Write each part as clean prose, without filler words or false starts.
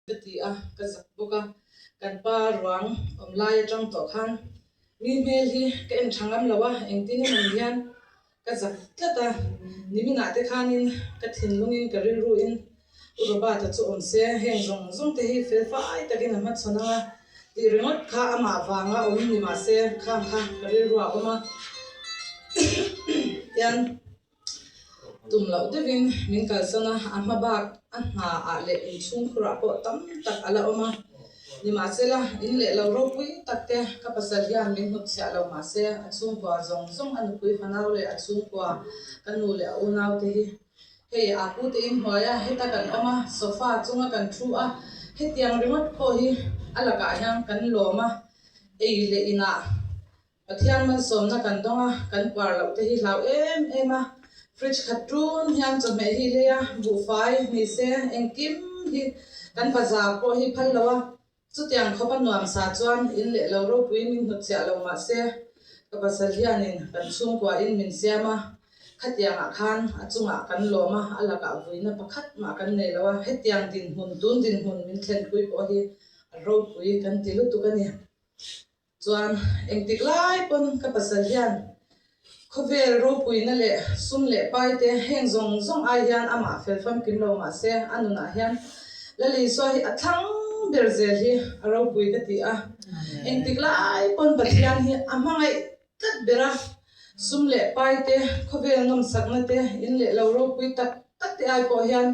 Ka ti a, ka zak bawk a. Kan pa ruang awm lai atang tawh khan mi hmel hi ka en tha ngam lo a, engtin emaw ni hian ka zak tlat a. Niminah te khanin ka thinlungin ka rilruin U Robert-a chu awm se, heng zawng zawng te hi fel fai takin a hmachhawn ang a tih ringawt kha amah vanga awm ni mah se khang kha ka rilruah a awm a. Tian. Tum loh deuhin min kalsan a, a hma bak a hna ah leh inchhungkhurah pawh tam tak a la awm a. Nimahsela, in leh lo ropui tak te ka pasal hian min hnutchhiah lo mahse a chhungkua zawng zawng a nupui fanau leh a chhungkua ka nu leh a unau te hi hei a pu te in hnuai a heta kan awm a, sofa chunga kan thu a, hetiang ringawt pawh hi a lakah hian kan lawm a, ei leh inah Pathian malsawmna kan dawng a, kan puar loh te hi hlau em em a, fridge khat ṭun hian chawhmeh hi lei a, buhfai ni se engkim hi kan bazar pawh hi phal lo a, chutiang khawp a nuam sa chuan in leh lo ropui min hnutchhiah lo mah se ka pasal hianin kan chhungkua in min siam a, khatiangah khan a chungah kan lawm a, a lakah vuina pakhat mah kan nei lo a, hetiang dinhmun tun dinhmun min thlenpui pawh hi a ropui kan ti lutuk a ni. Chuan engtik lai pawn ka pasal hian khawvel ropuina leh sum leh pai te heng zawng zawng ai hian amah fel famkim lo mahse a nunah hian Lalisua hi a thlang ber zel hi a ropui ka ti a. Engtik lai pawn Pathian hi a hmangaih tlat ber a, sum leh pai te khawvel nawmsakna te in leh lo ropui tak tak te ai pawh hian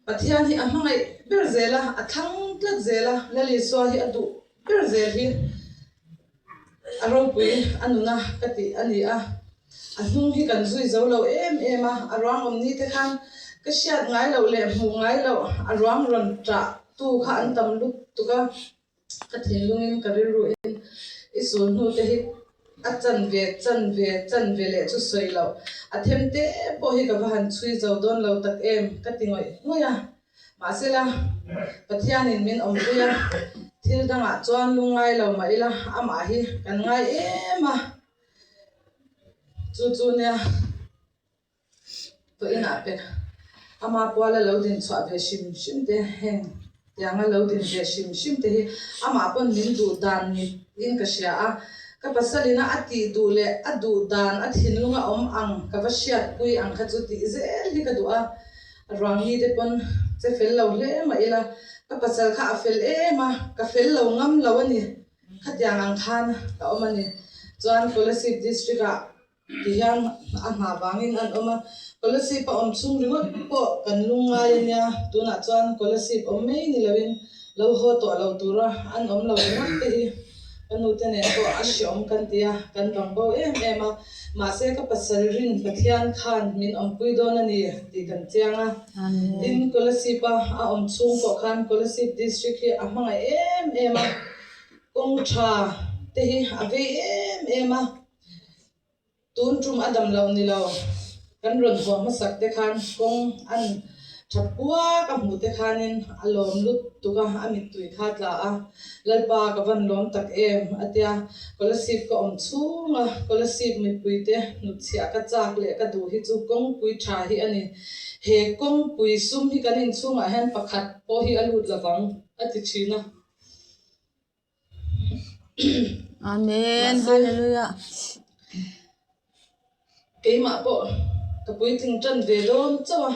Pathian hi a hmangaih ber zel a, a thlang tlat zel a, Lal Isua hi a duh ber zel hi a ropui a nuna ka tih a ni a. A hnung hi kan zui zo lo em em a, a ruang awm ni te khan ka hriat ngai loh leh hmuh ngai loh a ruang rawn ṭah tu kha an tam lutuk a. Ka thinlungin ka rilruin i sul hnu te hi a chan ve chan ve chan ve leh chu sawi loh. A them te pawh hi ka va han chhui zo dawn lo tak em ka ti ngawih ngawih a. Mahsela, Pathianin min awmpui a, thil dangah chuan lungngai lo mah ila amah hi kan ngai em a, chu chu nia. Tawh inah pek ama puala lo din chhuah ve hrim hrim te heng tianga lo din ve hrim hrim te hi amah pawn min duh dan niin ka hria a, ka pasalina a tih duh leh a duh dan a thinlung a awm ang ka va hriatpui ang kha chu tih zel hi ka duh a, ruang mi te pawn che fel lo hle mah ila ka pasal kha a fel em a, ka fel lo ngam lo a ni, khatiang ang khan ka awm a ni. Chuan Kolasib district ah Ti hian a hna vangin an awm a, Kolasib a awm chhung ringawt pawh kan lung ngai a nia, tunah chuan Kolasib awm mai ni loin lo haw tawh lo tura an awm lo ringawt te hi ka nute nen pawh a hreawm kan ti a, kan bang bo em em a, mahse ka pasal rin Pathian khan min awmpui dawn a ni tih kan chiang a, tin Kolasib a a awm chhung pawh khan Kolasib District hi a hmangaih em em a, kawng tha te hi a vei em em a. Tun tum a dam loh ni lo, kan rawn haw hmasak te khan kawng an tha puak a hmuh te khanin a lawm lut tuk a, a mittui kha a tla a, Lalpa ka van lawm tak em a tia, Kolasib ka awm chhung a, Kolasib mipui te hnutchhiah ka chak leh ka duh hi chu kawngpui tha hi a ni, he kawngpui sum hi kan inchhungah hian pakhat pawh hi a lut lovang a ti thin a. Amen Hallelujah. Keimah pawh ka puitling tan ve dawn chauh a,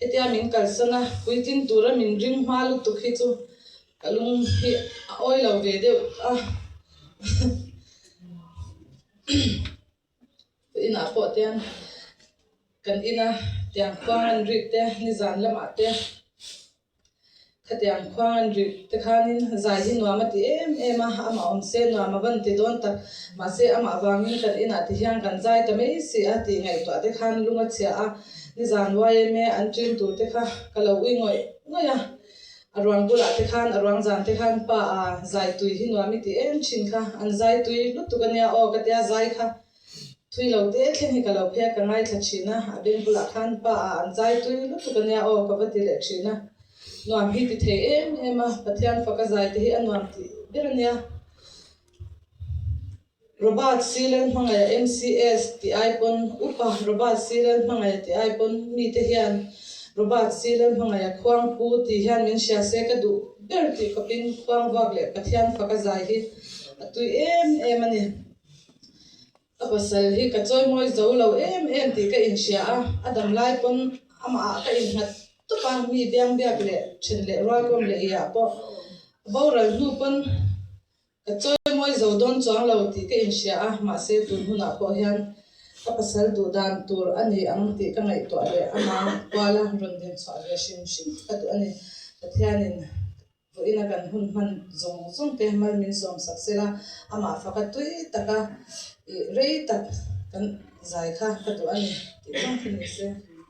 hetia min kalsan a, puitling tura min ring hma lutuk hi chu ka lung hi a awi lo ve deuh a. Inah pawh tian kan ina tiang khuang an rik te nizan lamah te. Khatiang khuang an rih te khanin zai hi nuam a ti em em a, amah awm se nuam a van ti dawn tak. Mahse amah vangin kan inah ti hian kan zai ta mai si a tih ngaihtuah te khan lung a chhia a, nizan yma an ṭin tur te kha ka lo ui ngawih ngawih a. A ruang bulah te khan a ruang zan te khan pa a zai tui hi nuam i ti em ṭhin kha, an zai tui lutuk a nia aw ka tia zai kha. Thui lo te thleng hi ka lo phei a, ka ngaithla thin a, a beng bulah khan pa ah an zai tui lutuk a nia aw ka va ti leh thin a, nuam hi ti thei em em a, Pathian faka zai te hi a nuam tih ber a nia. Robert Sealan hmangaih a MCS tih ai pawn upa Robert Sealan hmangaih tih ai pawn mite hian. Robert C. Lalhmangaiha khuangpu tih hian min hria se ka duh ber tih khawpin khuangvuak leh Pathian faka zai hi a tui em em a ni. Ka pasal hi ka chawimawi zo lo em em tih ka inhria a, a dam lai pawn amahah ka innghat tawp a, mi biangbiak leh then leh rualkawm leh iah pawh a boral hnu pawn Ka chawimawi zo dawn chuang lo tih ka inhria a, mahse tun hunah pawh hian ka pasal duh dan tur a ni ang tih ka ngaihtuah leh ama kuala rawn din chhuah ve hrim hrim ka duh a ni. Pathianin vawiina kan hun hman zawng zawng te mal min sawm sak sela, amah faka tui taka ih rei tak kan zai kha ka duh a ni tih zawng kha ni se.